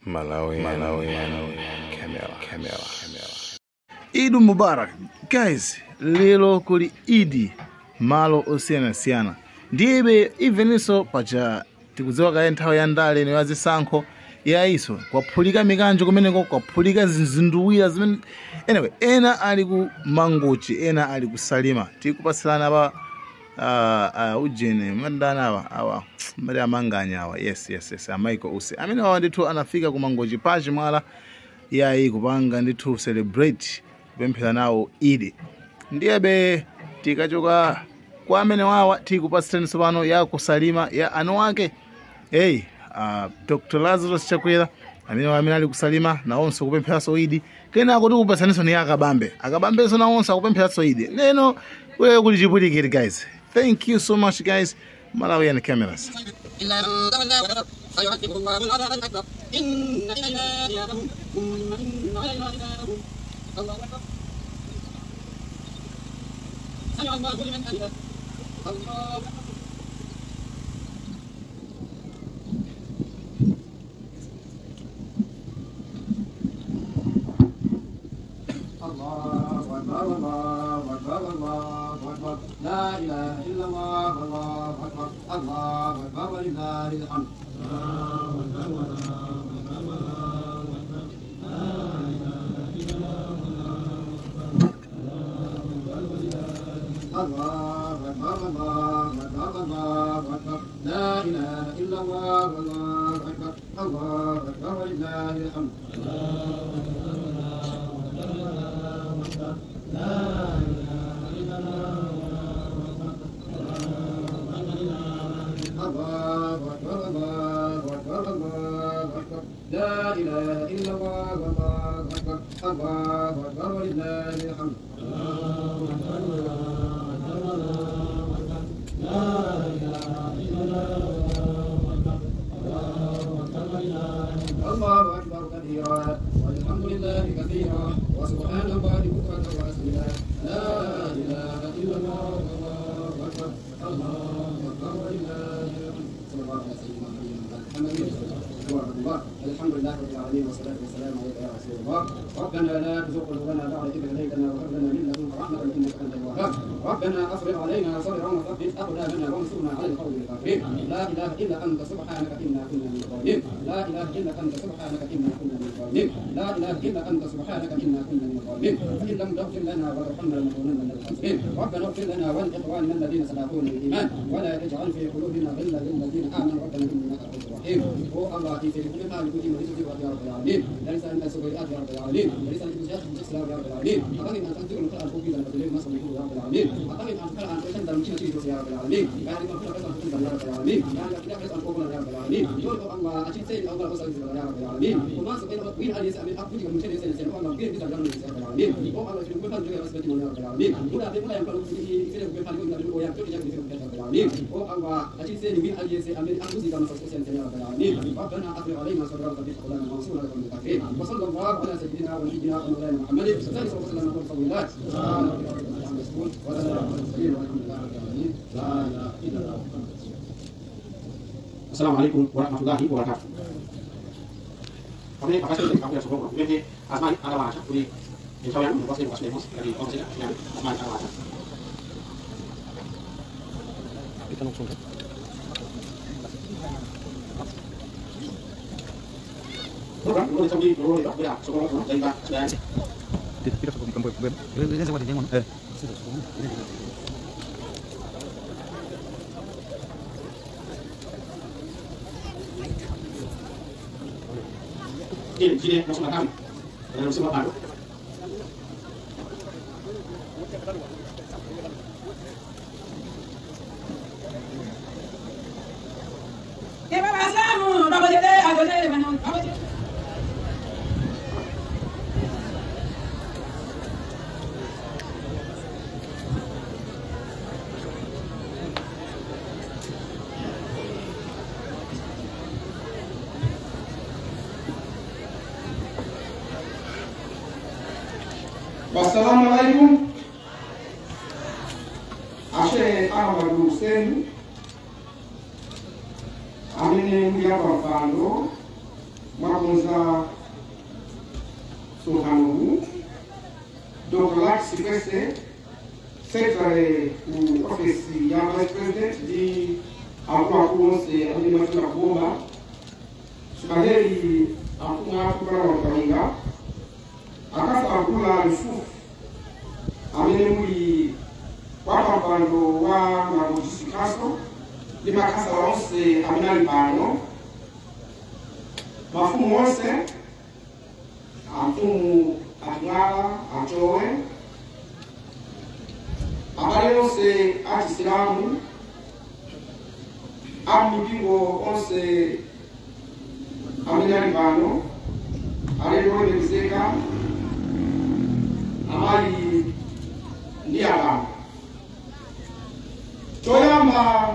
Malawi, Malawi, Camera, Camera, Camera. Idu Mubarak guys, lero kuli Idi malo osiyanasiyana ndibe iveninso paja tikudziwa kale nthawi ya ndale ino yazisankho yayiso kwaphulika mikanjo kumeneko, kwaphulika zinduwira zimene. Anyway, ena ali ku Mangochi, ena ali ku Salima. Tikupatsilana pa ujene mandana awa awa mali amanganya awa. Yes, yes, yes, amaiko use amene awa ndithu anafika ku Mangochi pachimwala yayi kupanga ndithu celebrate kupemphera nawo Idi. Ndiyebe tikachoka kwa amene wawa tikupatsirani tsopano ya kusalima ya anu ake hey, Dr. Lazarus Chakwera amene amene ali kusalima nawonso kupempheranso Idi. Kenako tikupatsaninso ni akabambe, akabambenso nawonso akupempheranso Idi. Neno wewe kuli chipwirikiti guys. Thank you so much guys. Malawian cameras. الله أكبر الله أكبر الله أكبر لا إله إلا الله الله أكبر الله أكبر ولله الحمد. الله أكبر الله أكبر الله أكبر لا إله إلا الله الله أكبر الله أكبر الله أكبر لا إله إلا الله الله أكبر الله أكبر ولله الحمد. الله أكبر لا إله إلا الله الله أكبر الله أكبر الله أكبر لا إله إلا الله الله أكبر الله أكبر ولله الحمد. الله أكبر الله أكبر لا إله إلا الله الله أكبر كثيرا والحمد لله كثيرا وسبحان الله بكرة وأصيلا. لا إله إلا الله الله أكبر الله أكبر ولله الحمد. صلى الله على سيدنا محمد ورحمة الله. الحمد لله رب العالمين والصلاة والسلام عليك يا رسول الله. ربنا لا تزغ قلوبنا بعد إذ هديتنا وهب لنا من لدنك رحمة إنك أنت الوهاب. ربنا أفرغ علينا صبرا وثبت أقدامنا وانصرنا على القوم الكافرين. لا إله إلا أنت سبحانك إنا كنا من الظالمين. لا إله إلا أنت سبحانك إنا كنا من الظالمين. لا إله إلا أنت سبحانك إنا كنا من الظالمين. فإن لم تغفر لنا وترحمنا لنكونن من الخاسرين. ربنا اغفر لنا ولإخواننا الذين سبقونا بالإيمان ولا تجعل في قلوبنا غلا للذين آمنوا ربنا إنك رؤوف رحيم. الله في كل حال كل مريض يا رب العالمين. ليس أنت سبيلات يا رب العالمين. ليس أنت تسلم يا رب العالمين. أعطني أن تنزل القرآن فوق إذا ما صلى يا رب العالمين. أعطني أن تقرأ أن تنزل من شيء يا رب العالمين. يعني ما كل قسم تنزل يا رب العالمين. يعني كل قسم فوق يا رب العالمين. يقول الله أشيء سيد الله وصل يا رب العالمين. وما سبيل وين هذه سأمين أقول من شيء سيد الله غير بيزعل يا رب العالمين. الله في كل حال يا رب العالمين. ولا ولا يمكن في كل حال يقول يا رب العالمين. الله أشيء سيد وين هذه سأمين أقول كما سوسن يا رب العالمين. ربنا أفرغ علينا صبرا وثبت أقدامنا وانصرنا على القوم الكافرين. وصلى الله على سيدنا ونبينا ومولانا محمد صلى الله عليه وسلم. سبحان ربك رب العزة عما يصفون وسلام على المرسلين والحمد لله رب العالمين. لا إله إلا الله. السلام عليكم ورحمة الله وبركاته. Pamene pakasele kakuya sokoko kumene asmani akawacha kuti nthawi yanu mukasele mukasele monse ngati onse yani asmani akawacha. Wassalamu alaikum. Ashe Ahmad Hussein amene ndi apa mpando mwa mwakonza msonkhanowu, Dr. Lak Sikwese, secretary ku office ya vice president ndi akuluakulu onse amene mwachita kuboma, Sukaheli amfumu athu Palawakalinga, akafa akula Yusufu amene muli wapampando wa Mangochi District Council ndi makhansala onse amene ali pano, mafumu onse, amfumu Atumwala, Achowe, abale onse achisilamu, amipingo onse amene ali pano, alendo olemekezeka, amayi ndi abambo. Choyamba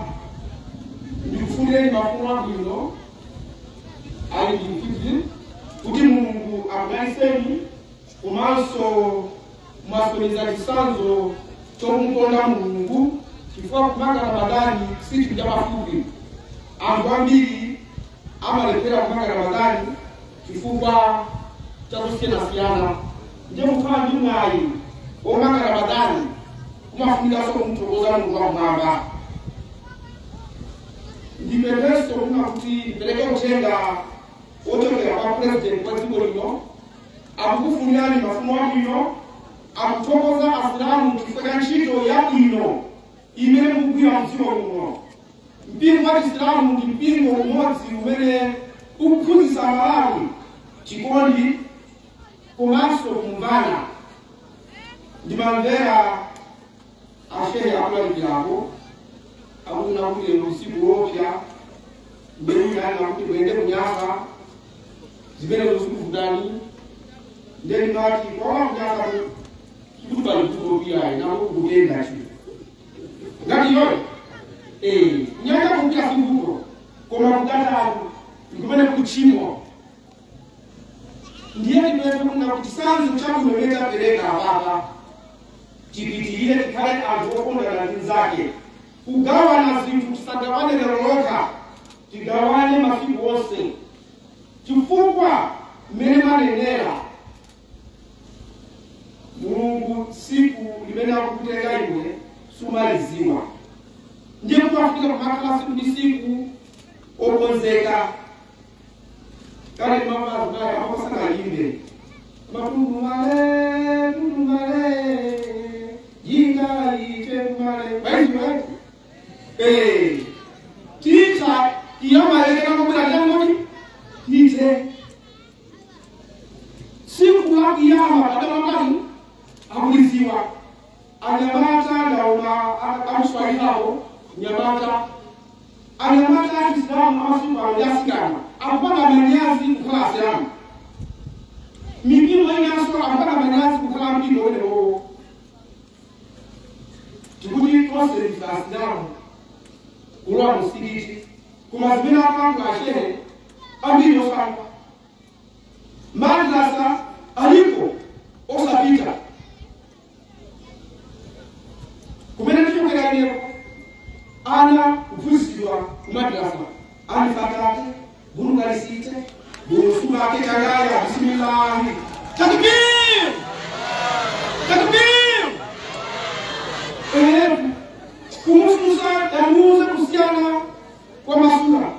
ndikufunireni mafuno abwino ali ndimfiti kuti Mulungu akudalitseni komanso mwasonyeza chitsanzo chomukonda Mulungu, chifukwa kumanga Ramadani si chinthu chapafupi. Anthu ambiri amalephera kumanga Ramadani chifukwa chakusiyanasiyana. Ndiye mukhala ndi mwayi womanga Ramadani kumafunikanso kumuthokoza Mulungu wakumwamba. Ndipemphenso kuna kuti ndipereke uthenga wochokera kwa president wa dziko lino, akukufunirani mafuno abwino, akuthokoza Asilamu chifukwa cha ntchito yabwino imene mukugwira mdziko muno. Mpingo wa Chisilamu ndi mpingo umodzi umene ukuphunzitsa Malawi chikondi komanso kumvana. Ndimamvera ashehe akulalikirako akuna kuti lero usiku wopsa mbewina kuti kuyende kunyasa zimene zikuvutani, ndeni mati kwawa kunyasa kuti pali kutopirayi nako kukutenda chinthu ngati iyoyo kunyanja kukira simvuto koma kukatatu ndikumene kuchimwa. Ndiye ndimene kuna kuti chitsanzo chabwino imene tapereka apapa chipitirire, tikhale anthu okondana ndi nzake, kugawana zinthu tisagawane lero lokha, tigawane masiku onse, chifukwa mmene manenera Mulungu siku limene akukutenga iwe sumaliziwa. Ndiye kumafika kumakhala siku ndi siku okonzeka. Kale mamazi amasangalimbe matundumale tundumale jinga iche male baiziwe ticha iyamalekera kubwera tangoti tiche siku lakiyama padamangani akuliziwa. Anyamata ndaona amuswahiliwo nyamata anyamata achisilamu amasiku ano yasikana akupanga manyazi kukhala asilamu, mipingo inanso akupanga manyazi kukhala mpingo wenewowo. Tikuti tonse ndife asilamu kulowa msikiti koma zimene apanga ashehe ambiri osamva, madrasa alipo osapita kumene ndichokeraneko ana kuphunzitsidwa kumadrasa alifatate burungalisite burusumake changaya bismillahi takbir takbir kumususa tamuze kusiana kwa masura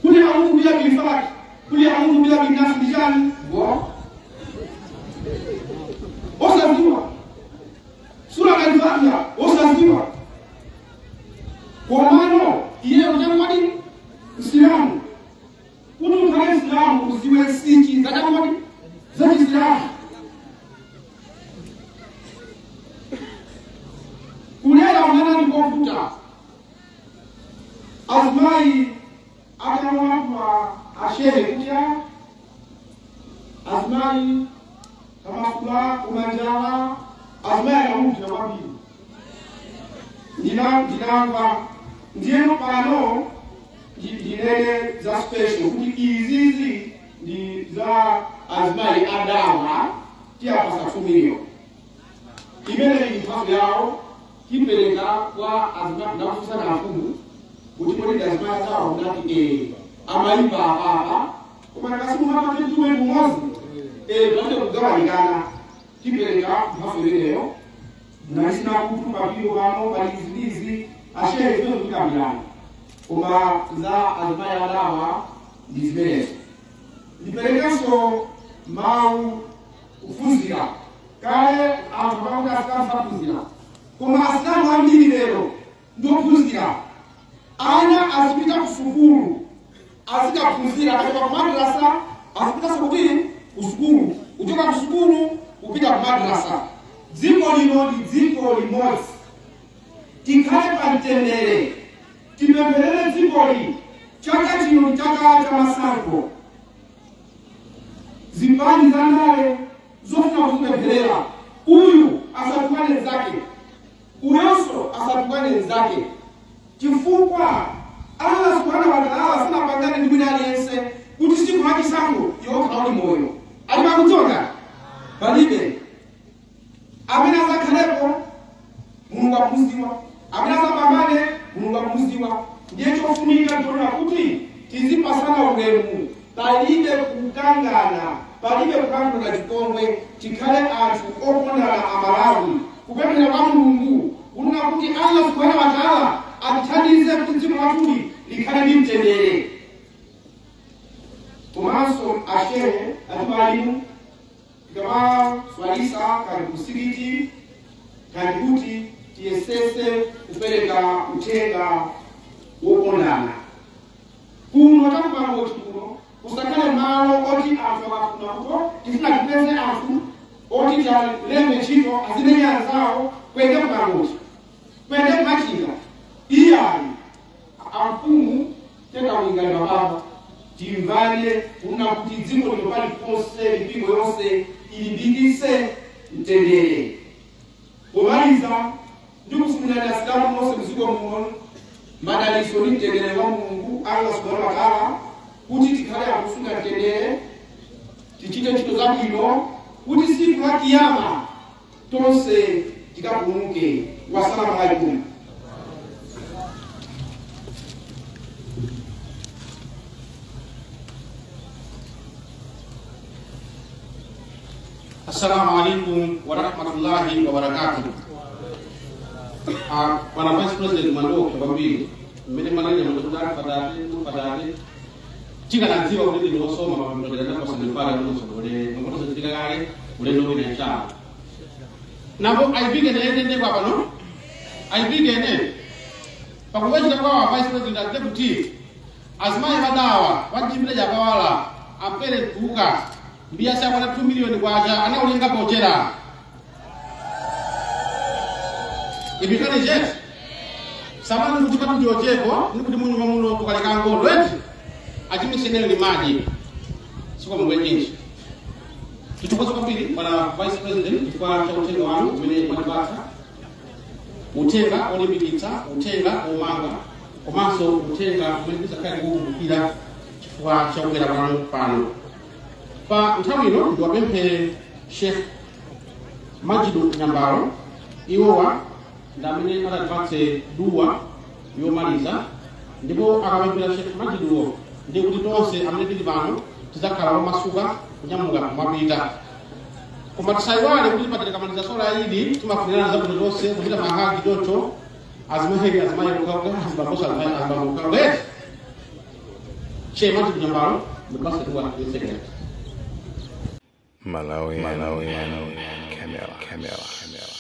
kuli audhu bila bilfalaki kuli audhu bila binasi bijani bo osaziwa sura kalifatiha osaziwa komano iye kuchamwadi Isilamu kuti ukhale Isilamu uziwe nsinji zachamwadi za Chisilamu. Kulera mwana ni kovuta. Azimayi akamwapwa ashehe kutya azimayi kamakula kumanjala azimayi akamutira kwambiri. Ndinamva ndiyeno pano ndinene za special kuti izizi ndi za azimayi adawa tiyapasa 2 million imene ili mphamvu yawo tipereka kwa azimayi ndakufunsana afumu kuti kodi azimayi azawo ndati Amaimba apapa koma nakasimu hapa tentuwe mumozi pate kugawanikana tipereka mphaso imeneyo nasina kutu papiro pano palizidizi ashehe zimene zikambirana koma za azimayi adawa ndi zimenezo. Ndiperekenso mawu kuphunzira kale anthu pamwe asilamu saphunzira koma asilamu ambiri lero ndiophunzira. Ana azipita kusukulu azikaphunzira akachoka ku madrasa azipita kuti kusukulu, kuchoka kusukulu kupita ku madrasa. Dziko lino ndi dziko limodzi, tikhale pa mtendere, tipempherere dzikoli. Chaka chino ndi chaka cha masankho, zipani za ndale zofuna kuzipempherera, uyu asatukane zake, uyonso asatukane zake, chifukwa Allah subhanahu wa ta'ala sanapangane ndi mwina aliyense kuti tsiku la chisankho yokha uli moyo ali pakuchoka palibe amene azakhalepo Mulungu akumudziwa, amene azapambane Mulungu akumudziwa. Ndiye chofunika ndiona kuti tizipasana ulemu, palibe kukangana, palibe kupangana chipongwe, tikhale anthu okondana Amalawi, kupemphera kwa Mulungu kunena kuti Allah subhanahu wa ta'ala atithandize kuti dziko lathuli likhale ndi mtendere. Komanso ashehe atiwalimu tikamaswalisa kali kusikiti kali kuti tiyesese kupereka uthenga wokondana. Kuno takupangoti kuno kusakhale malo oti anthu akafuna kuto tifuna tipeze anthu oti tialembe ntchito azimenya anzawo kuyende kupangoti kuyende kumachinga iyayi amfumu tekawingale mababa timvane kuna kuti dziko lino paliponse mipingo yonse ilimbikitse mtendere. Pomaliza ndikufunirani asilamu monse mdziko muno madalitso ndi mtendere wa Mulungu Allah subhanahu wa ta'ala, kuti tikhale akusunga mtendere, tichite ntchito zabwino kuti tsiku la kiyama tonse tikapulumuke. Wassalamu alaikum. Assalamu alaikum warahmatullahi wabarakatuh. Bwana Vice President Mwandoke kwambiri mmene manene mwandoke fadate fadate chikanadziwa kuti ndinosoma pamtendere pasandipala ndinosogole makoto tikakale ulendo wina inshallah. Napo aipike nene kwa pano aipike nene pakuwachita kwa Vice President and Deputy azimayi madawa wajimile jakawala ampere duka mbiya sakwana 2 million kwacha anaulenga pochera ibikane jet samani kuti patu ndiocheko nikuti munyu muno tukaleka ngolo eti achimisenele limaji siko mwenyeji tutukozo kwambiri bwana Vice President chifukwa cha uthenga wanu umene mwatipatsa, uthenga olimbikitsa, uthenga omanga komanso uthenga umene tizakhale kuwumbukira chifukwa cha kubwera kwanu pano. Pa nthawi ino ndiwapemphe Sheikh Majidu Nyambalo iwowa ndi amene atatipatse duwa yomaliza, ndipo akapemphera Sheikh Majiduwo ndi kuti tonse amene tili pano tidzakhala omasuka kunyamuka mwapita. Koma tisayiwale kuti patikamaliza sola ili timafunirana zabwino zonse kuchita mahagi choncho azimayi azimayi okhaokha azibamboso azibambo okhaokha. Sheikh Majidu Nyambalo ndipatse duwa yosekera. Malawi, Malawi, Camera, Camera, Camera.